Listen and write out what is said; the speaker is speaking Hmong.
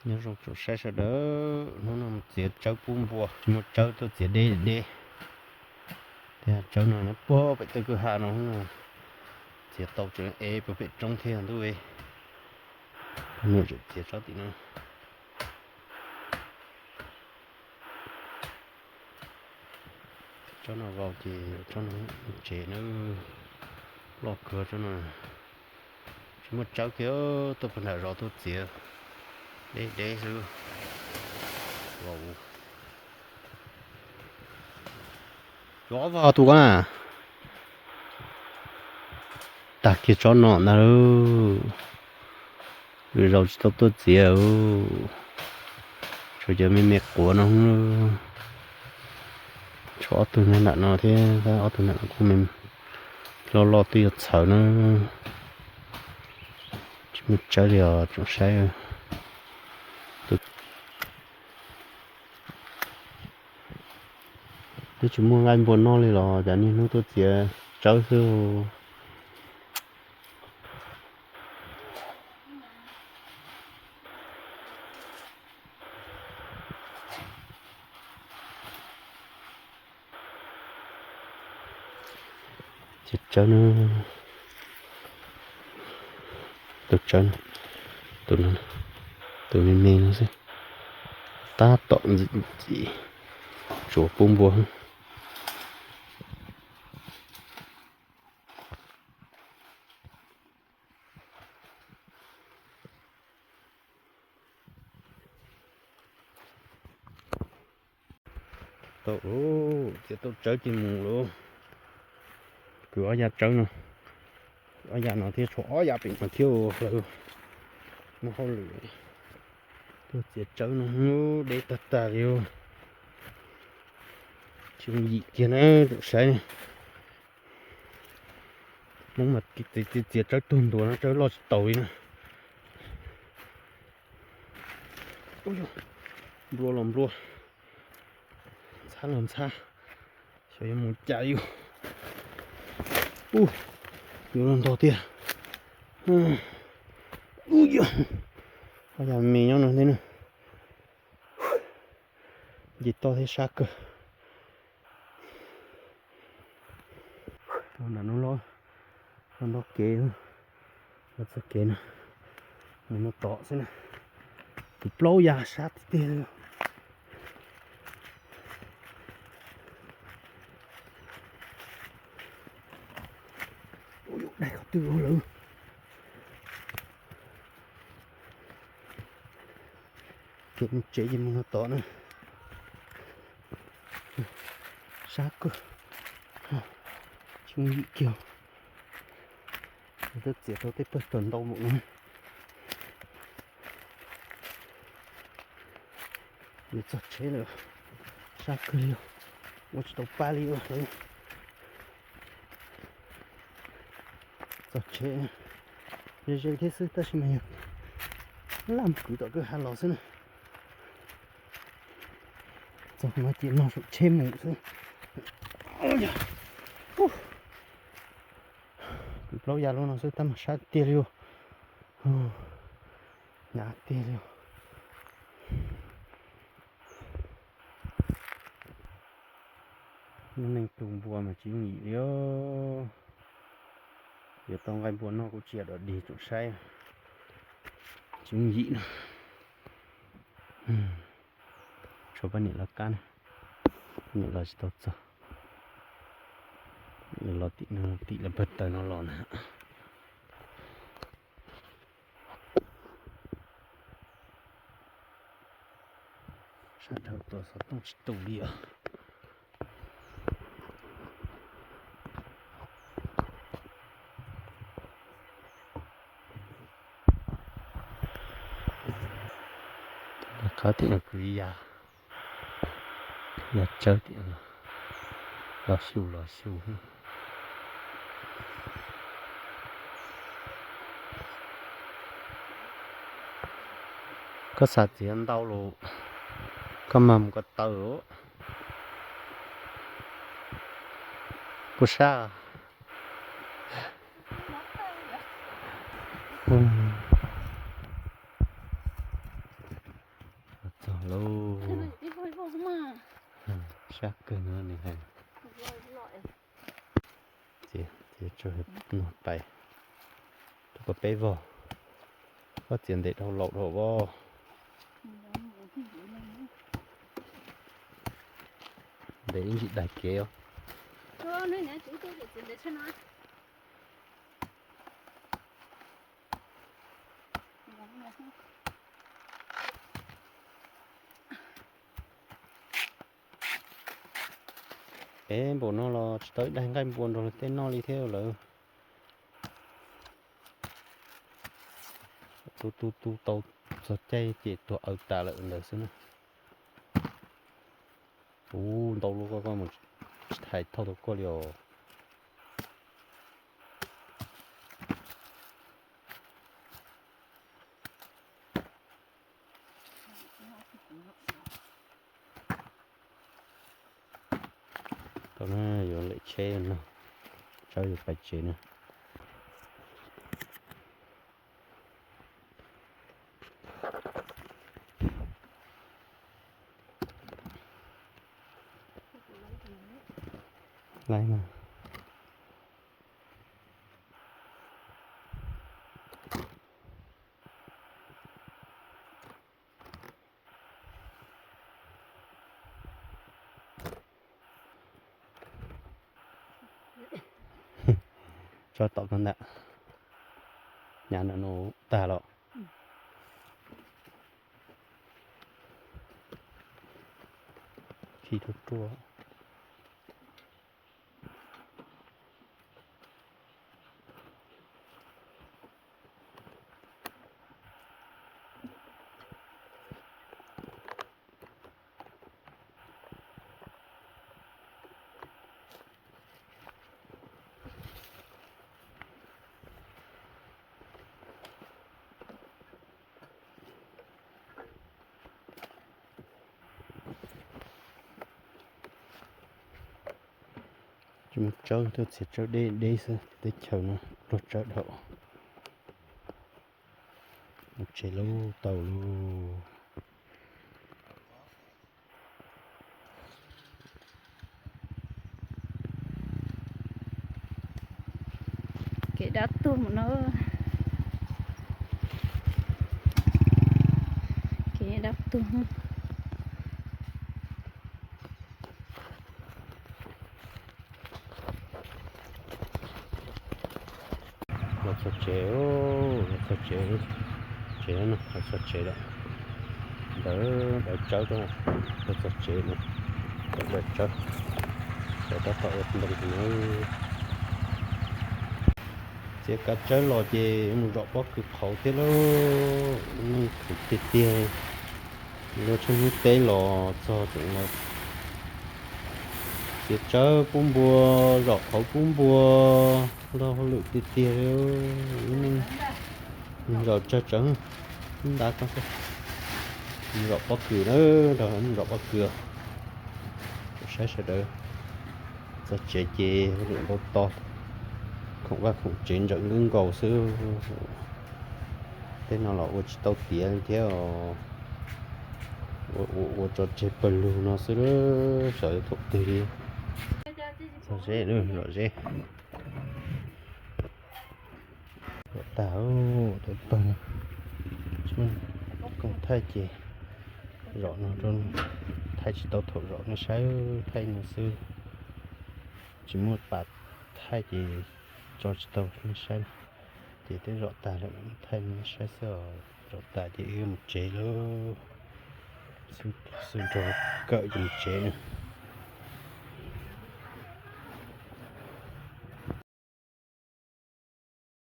Nyob zoo tsoom saib sawv daws, hnub no txiav tsawb pub npua, tsis muaj tsawb tuaj txiav deb deb. Tias tsawb no nyob puag pem tej kwj ha no, txiav tau tseem ev puag pem roob thiab ntuj. Niam tseem txiav tsob tim no. Tsob no vau ces tsob no tsev na, loj kawg tsob no. Tsis muaj tsawb kiag, tuaj puag nram zos tuaj txiav deb deb xwb. Vau, cov vau tus ko na. Tag kiag tsob no ntag. Lwm zaus tsis tau tuaj txiav, tshuav cov me me quav no. Tshuav ob tug nyob nram no thiab, ob tug nram no kuj me loj loj twb yuav txhawv na. Tsis muaj tsawb li os tsoom saib. Twb tsis muaj nqaij npua noj li los cas niaj hnub tuaj txiav tsawb xwb. Txiav tsawb no, tus tsawb no, tus no, tus me me no xwb, tab tom ntxim ntxim tsuav pub npua. Tau, txiav tau tsawb ces mus lawm. Kwv ob yav tsawb no, ob yav no thiab tshuav ob yav pem no thiab hlawv muaj hauj lwm. Tuaj txiav tsawb no deb tag tag li, tsis yooj yim kiag na tsoom saib. Hmoob mas txiav tsawb tuag ntuas no tsawb loj tsis taus li na. Nplua los nplua, ntxhab los ntxhab, xyov yuav mus cas li. Ub, yuav los ntog tiag. Ub, yog ob yav me nyob no thiab na. Nce toj thiab sab kawg. Nram no los, los nrog kev, los txog kev no, mus no tom xwb na. Kuv plaub ya sab tiag tiag li. Ua yus daig qhov twg lawm. Kev mus tsev ces mus no tom na. Sab kawg, tsis yooj yim kiag. Twb txiav tau tej pawg tom ntau npaum no. Yuav txog tsheb lawm, sab kawg li, ua tsis tau pa li. Txog tsheb, ze ze thiab xwb tab sis mas yog laj mus kwv tom kwj ha los xwb na. Txog no ces noj saum tsheb mus xwb. Kwv plaub ya lub no xwb tab mas sab tiag li. Hnyav tiag li. Lub neej tu npua mas tsis yooj yim li os. Yuav tau nqaij npua noj kuj tsis yog dog dig tsoom saib. Tsis yooj yim na. Tshuav poj niam lawv qab na, poj niam los tsis tau txog. Los tim no, tim lawv pawg taws no los na. Sab dhau tuaj xov tooj tsis tu li os. Qhov tim no kwv ya, ya tsawb tim no, los xyu los xyu. Koj xav txiav ntau los koj mag mus ko taw. Puas sab? Lauj, sab kawg no nws hais. Txiav, txiav tsawg no pais rau kom peb vog. Koj txiav ntev dhau laus dhau vog. Ntev ib ntsis daig kev os. Ev, npaum no los tsis tau ib daig nqaij npua nrog luag tej noj li thiab lawm. Tu tu tu tau txog caij ces tuag aws tas lawm ntawd xwb na. Ub, ntau lub koj, koj mus tsis thaiv thauj tau koj li os. Tau na, yuav lem tsheb no, Tsawb yuav pais tsev na. Laib mas. Tso tom koj ntawm. Nyab ntawm no tag los. Khi ruaj ruaj. Tsis muaj tsawb, tuaj txiav tsawb deb deb xwb, teb chaws no luag tsawb dhau. Mus tsev lauj, tau lauj. Kev dab tuag mus no. Kev dab tuag. Los txog tsev, los txog tsev, tsev no los txog tsev lawm. Ntawd daws tsawb, los txog tsev no daws tsawb, sawv tab tom ua ntoo no. Txiav kav tsawb los ces mus zom pob kws qhauv thiab lauj. Neej khwv tiag tiag. Luag tshaj hnub teb los txog tseem los txiav tsawb pub npua, zom qhauv pub npua, nrog hauj lwm tiag tiag li. Zom tsawg tsawg, ntab koj xwb. Zom pob kws na, nrog zom pob kws. Saib sawv daws txog tsev ces hauj lwm ntau to, khoom vaj khoom tsev ntsawm nkaus nkaus xwb. Tej no los ua tsis tau tiav li thiab os. Ua ua ua tso tseg pawg lug no xwb, xyov yuav thaum twg li. Txog zeb, zom zeb. Zom tag, tau pawg no. Tsis muaj koob thaij ces zom no rau, thaij tsis tau thaum zom nej saib, thaij no xwb. Tsis muaj pas thaij ces tso tsis tau nej saib. Ces twb zom tag lawm, thaij nej saib xwb os. Zom tas ces wb mus tsev lauj. Xub nrog kawm ces mus tsev.